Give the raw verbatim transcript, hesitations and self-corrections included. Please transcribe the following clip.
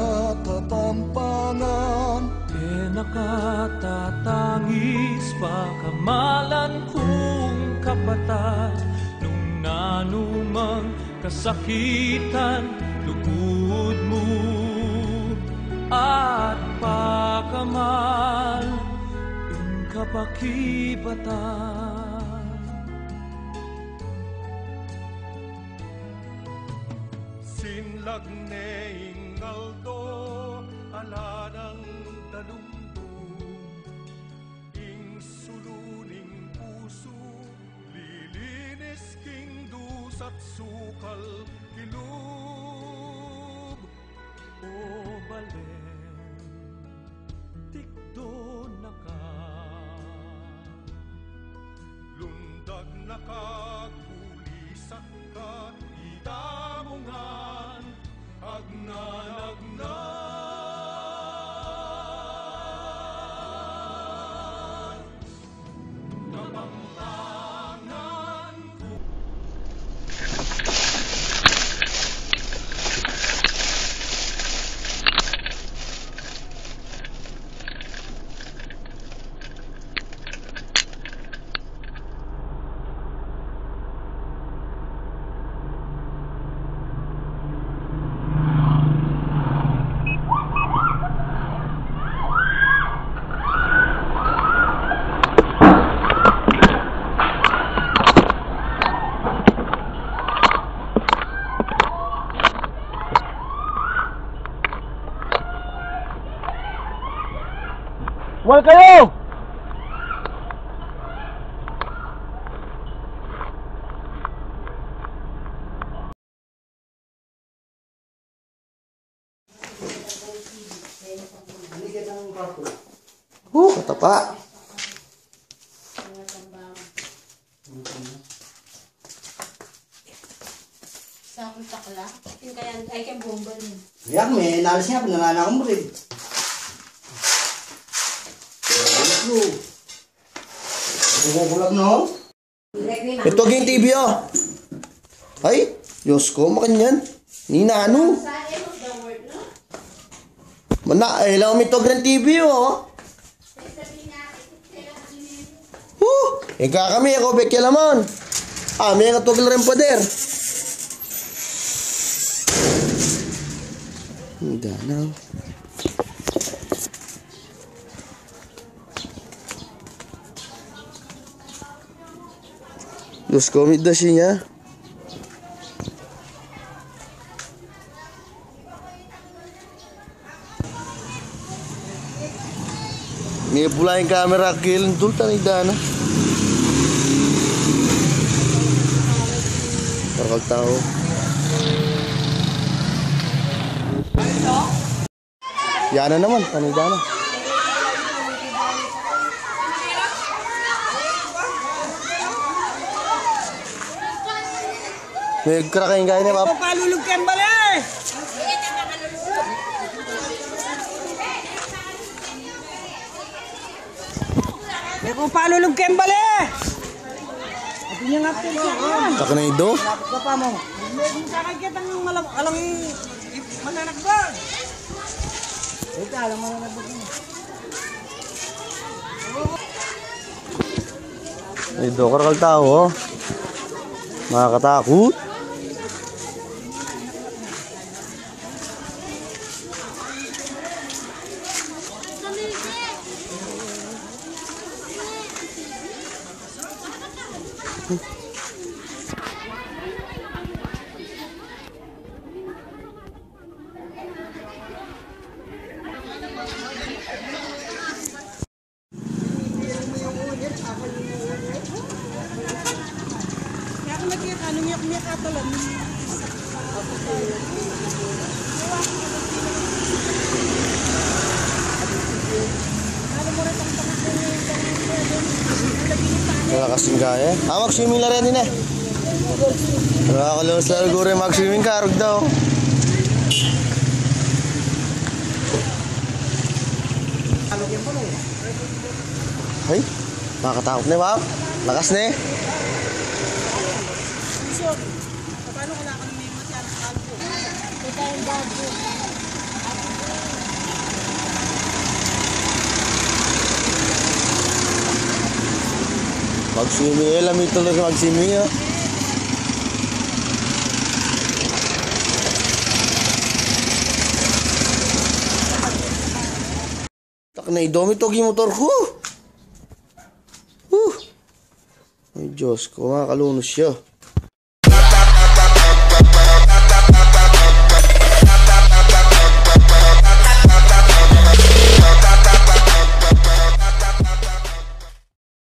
Kapampangan. E na ka tatangis, pakamalan kung kapatad, nung nanumang kasakitan, lugud mu at pakamal ing kapakibatan. Sinlag ne ing aldo, ala nang dalumdum, ing sulu ning pusu, lilinis king dusa't sukal kilub. O balen, tikdo na ka. Lundag na ka, gulisat ka, ita mu ngan, agnan, agnan. Wal kayu! Uh, katapa. Sa akong takla, akin kaya, ay, kaya bombal mo. Yak, me, nalis nga, pinanganak mo rin. Kukukulap, no? Ito, game T V, oh. Ay, Diyos ko, makanyan. Ninanu. Mana, eh, lau mi to Grand T V, oh. Huh, ika kami, ako, bekialaman. Ah, me katugil rin, pader. Ang danaw. Diyos ko, may dasi niya. May pula ing kamera, kilindul, tanay dana. Karakal tau. Yana naman, panida na. May crack ing kaya ni Pap. Palulog keng bale! May ku palulog keng bale. Ati niya nga pin siya yan. Taka na ido. Lapit ka pa mo. May ku kakakitang malam-, alang mananakbal. Ito, alang mananakbal. Ido, karakal tau, oh. Makakatakut. Wala kasing gaya. Ah, mag-swimming la rin, eh. Wala ka lang sa gure mag-swimming ka, arog daw. Ay, nakakatakot na, Pap. Lakas na, eh. Magsimi, eh, lami tuloy magsimi, ah. Tak na, idomi to ing motor ku. Uh. Ay, Diyos ku, makalunos ya.